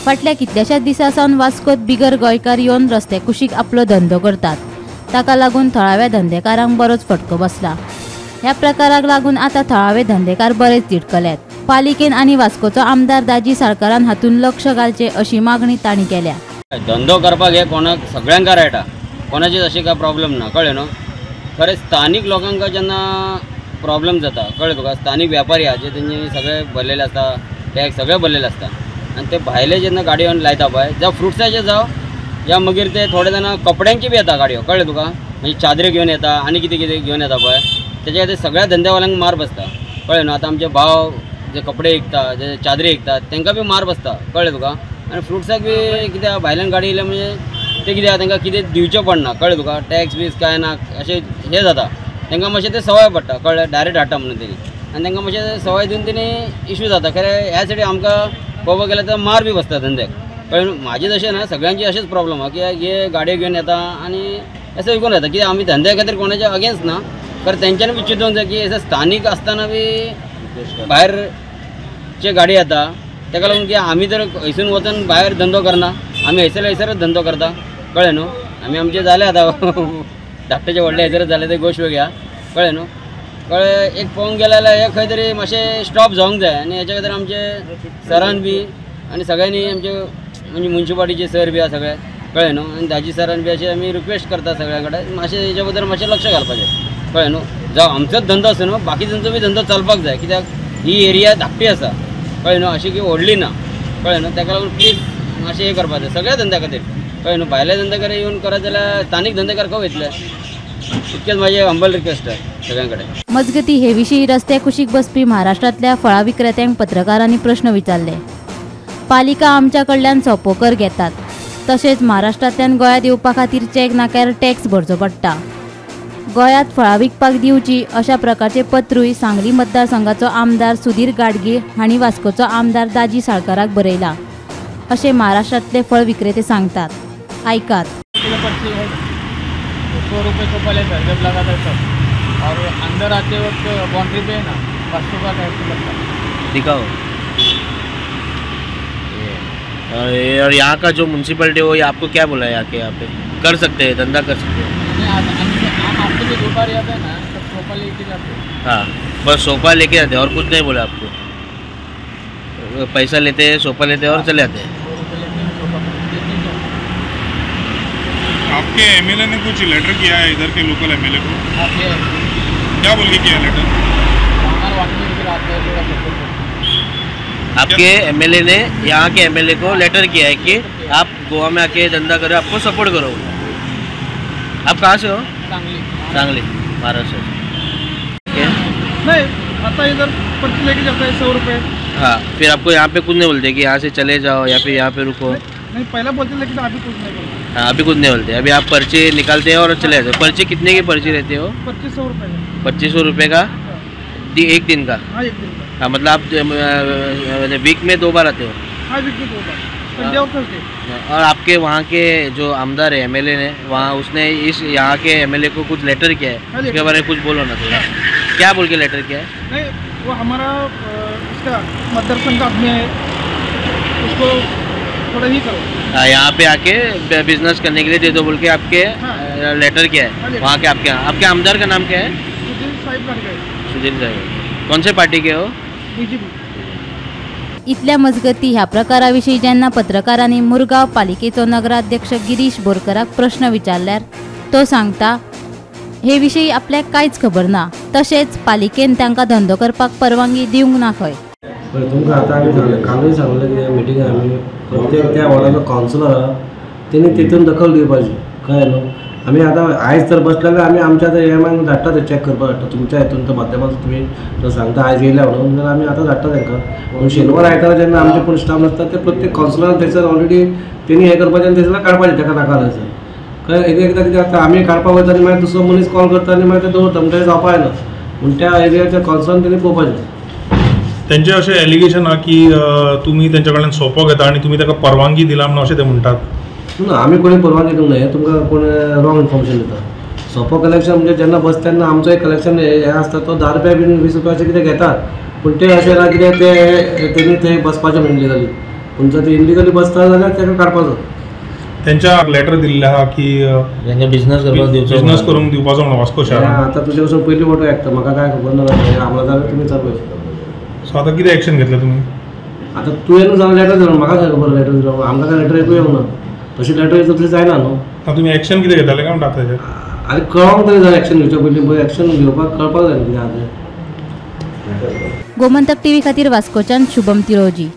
फाटल्या कितल्याशाच दिसां सावन वास्कोत बिगर गोंयकार येवन रस्ते कुशीक आपलो धंदो करतात. ताका लागून थळाव्या धंदेकारांक बरोच फटको बसला. ह्या प्रकाराक लागून आतां थळावे धंदेकार बरेच तिडकल्यात. पालिकेन आनी वास्कोचो आमदार दाजी साळकारान हातूंत लक्ष घालचें अशी मागणी तांणी केल्या. धंदो करपाक हे कोणाक सगळ्यांक रायटा, कोणाचीच अशी काय प्रॉब्लम ना, कळ्ळें न्हू. खरें स्थानीक लोकांक जेन्ना प्रॉब्लम जाता, कळ्ळें तुका, स्थानीक व्यापारी आहा जे तेंच्यांनी सगळे भरलेले आसता, टॅक्स सगळे भरलेले आसता आनी ते भायले जेन्ना गाडयो लायता पळय, जावं फ्रुट्साचे जावं या मागीर ते थोडे जाणां कपड्यांची बी येता गाडयो, कळ्ळें तुका, म्हणजे चादरी घेवन येता आनी कितें कितें घेवन येता पळय, तेच्या खातीर सगळ्या धंद्यावाल्यांक मार बसता, कळ्ळें न्हू. आतां आमचे भाव जे कपडे विकता, जे चादरी विकतात तांकां बी मार बसता, कळ्ळें तुका. आनी फ्रुट्साक बी कित्याक भायल्यान गाडी येयल्या म्हणजे ते कितें तांकां कितें दिवचें पडना, कळ्ळें तुका, टॅक्स बीस कांय ना अशें हें जाता, तांकां मातशें तें सवय पडटा, कळ्ळें, डायरेक्ट हाडटा म्हणून तेणी, आनी तांकां मातशें सवय दिवन तेणी इशू जाता. खरें ह्या सायडी आमकां पळोवपाक गेल्यार तर मार बी बसता धंद्याक, कळ्ळें. म्हाजें तशें ना, सगळ्यांची अशेंच प्रॉब्लम आहा की हे गाडयो घेवन येता आनी अशें विकून येता, की आमी धंद्या खातीर कोणाच्या अगेन्स्ट ना, खरें तेंच्यांनी बी चिंतूंक जाय की एज स्थानीक आसतना बी भायरचे गाडी येता, ताका लागून की आमी तर हयसून वचून भायर धंदो करना, आमी हयसर हयसरच धंदो करता, कळ्ळें न्हू. आमी आमचे जाले आतां धाकटेचे व्हडले हयसरच जाले ते गोश्ट वेगळी आहा, कळ्ळें न्हू. कळ्ळें, एक पळोवंक गेले जाल्यार हे खंय तरी मातशें स्टॉप जावंक जाय आनी हेच्या खातीर आमचे सरान बी आनी सगळ्यांनी आमचे म्हणजे म्युन्सिपालिटीचे सर बी आहा सगळे, कळ्ळें न्हू, आनी दाजी सरान बी अशें आमी रिक्वेस्ट करता सगळ्यां कडेन मातशें हेच्या बद्दल मातशें लक्ष घालपाचें, कळ्ळें न्हू. जावं आमचोच धंदो आसूं न्हू, बाकीच्यांचो बी धंदो चलपाक जाय, कित्याक ही एरिया धाकटी आसा, कळ्ळें न्हू, अशी की व्हडली ना, कळ्ळें न्हू. ताका लागून प्लीज मातशें हें करपाक जाय सगळ्या धंद्या खातीर, कळ्ळें न्हू. भायले धंदेकार येवन करत जाल्यार स्थानीक धंदेकार खंय वयतले, इतकेच म्हाजें हंबल रिक्वेस्ट आसा सगळ्यां कडेन. मजगती हे विशीं रस्त्या कुशीक बसपी महाराष्ट्रांतल्या फळां विक्रेत्यांक पत्रकारांनी प्रश्न विचारले. पालिका आमच्या कडल्यान सोपो कर घेतात, तशेंच महाराष्ट्रांतल्यान गोंयांत येवपा खातीर चॅक नाक्यार टॅक्स भरचो पडटा. गोंयांत फळां विकपाक दिवची अशा प्रकारचे पत्रूय सांगली मतदारसंघाचो आमदार सुधीर गाडगीळ हांणी वास्कोचो आमदार दाजी साळकाराक बरयला अशें महाराष्ट्रांतले फळ विक्रेते सांगतात. आयकात. 100 रुपये को पहले सर जब लगा था तब, और अंदर आते वक्त बाउंड्री पे है ना 500 का टैक्स लगता है. दिखाओ. और यहाँ का जो म्यूनसिपलिटी हो, ये आपको क्या बोला है आके यहाँ पे कर सकते हैं धंधा कर सकते हैं? हम आपके जो दो बार आते हैं ना तब सोफा लेके जाते हैं. हाँ, बस सोफा लेके आते हैं और कुछ नहीं बोला आपको? पैसा लेते हैं, सोफा लेते हैं और चले आते हैं. आपके एमएलए ने कुछ लेटर किया है इधर के लोकल एमएलए को? क्या बोल के किया लेटर? आपके एमएलए ने यहाँ के एमएलए को लेटर किया है कि आप गोवा में आके धंधा करो, आपको सपोर्ट करो. आप कहाँ से हो? सांगली. सांगली, महाराष्ट्र. नहीं आता, इधर पर्ची लेके जाता है 100 रुपये. हाँ, फिर आपको यहाँ पे कुछ नहीं बोलते कि यहाँ से चले जाओ या फिर यहाँ पे रुको? नहीं, पहले बोलते लेकिन अभी कुछ नहीं बोलते. हाँ, अभी कुछ नहीं बोलते. अभी आप पर्ची निकालते हैं और चले जाते हैं. पर्ची कितने की पर्ची रहती हो? 2500 रुपये. 2500 रुपये का एक दिन का? हाँ, एक दिन का. हाँ, मतलब आप वीक में 2 बार आते हो? हाँ, वीक में 2 बार, संडे और थर्सडे. और आपके वहाँ के जो आमदार है एमएलए ने वहाँ उसने इस यहाँ के एमएलए को कुछ लेटर किया है, उसके बारे में कुछ बोलो ना थोड़ा. क्या बोल के लेटर किया है? नहीं, वो हमारा इसका मतदारसंघ का आदमी है, उसको थोड़ा ही करो. हाँ, यहाँ पे आके बिजनेस करने के लिए दे दो बोल के आपके हाँ। लेटर किया है वहाँ के. आपके आपके आमदार का नाम क्या है? सुधीर साहिब गाडगे. सुधीर साहिब. कौन से पार्टी के हो? बीजेपी. इतल्या मजगती ह्या प्रकाराविशीं जेन्ना पत्रकारांनी मुरगांव पालिकेचो नगराध्यक्ष गिरीश बोरकराक प्रश्न विचारल्यार तो सांगता हे विशीं आपल्याक कांयच खबर ना, तशेंच पालिकेन तांकां धंदो करपाक परवानगी दिवंक ना खंय. तुमकां आतां आमी सांगलें, कालूय सांगलें कितें मिटींग आमी प्रत्येक त्या वॉर्डाचो कावन्सिलर आहा तेणी तितून दखल दिवपाची, कळ्ळें न्हू. आमी आतां आयज तर बसले जाल्यार आमी आमच्या आतां एम धाडटा ते चॅक करपाक धाडटा तुमच्या हितून तर माध्यमांतून तुमी जर सांगता आयज येयल्या म्हणून जाल्यार आमी आतां धाडटा तांकां. पूण शेनवार आयतारा जेन्ना आमचे कोण स्टाफ नासता ते प्रत्येक कावन्सिलरान थंयसर ऑलरेडी तेणी हें करपाचें आनी थंयसर काडपाचें ताका नाका जाल्यार. कळ्ळें, एक एकदां कितें जाता आमी काडपाक वयता आनी मागीर दुसरो मनीस कॉल करता आनी मागीर ते दवरता, म्हणटगीर जावपा जायना. पूण त्या एरियाच्या कावन्सिलरान तेणी पळोवपाचें. तेंचे अशें एलिगेशन आहा की तुमी तेंच्या कडल्यान सोपो घेता आनी तुमी ताका परवानगी दिला म्हणून अशें ते म्हणटात. ना, आमी कोणी परवानगी दिवंक ना, हें तुमकां कोण रॉंग इन्फॉर्मेशन दिता. सोपो कलेक्शन म्हणजे जेन्ना बसता तेन्ना आमचो एक कलेक्शन हें आसता, तो 10 रुपया बीन 20 रुपया अशें कितें घेतात, पूण ते अशें ना कितें ते तेणी थंय बसपाचें म्हणलें जाली. पूण जर ते इलिगली बसता जाल्यार ताका काडपाचो. तेंच्या लेटर दिल्लें आहा की तेंचे बिझनस करपाक दिवचो, बिझनस करूंक दिवपाचो म्हणून वास्को शहरान. आतां तुजे वचून पयली फोटो आयकता, म्हाका काय खबर ना. आमलदार तुमी चालू. सो आतां कितें एक्शन घेतलें तुमी? आतां तुवें जावन लेटर दिलो, म्हाका काय खबर लेटर दिलो, आमकां काय लेटर येवंक ना. तशी लेटर येता तशें जायना न्हू. आतां तुमी एक्शन कितें घेताले काय म्हणटा ताचेर? आनी कळोंक तरी जाय एक्शन घेवच्या पयलीं, पळय एक्शन घेवपाक कळपाक जाय न्हू कितें आहा तें. गोमंतक टीव्ही खातीर वास्कोच्यान शुभम तिरोजी.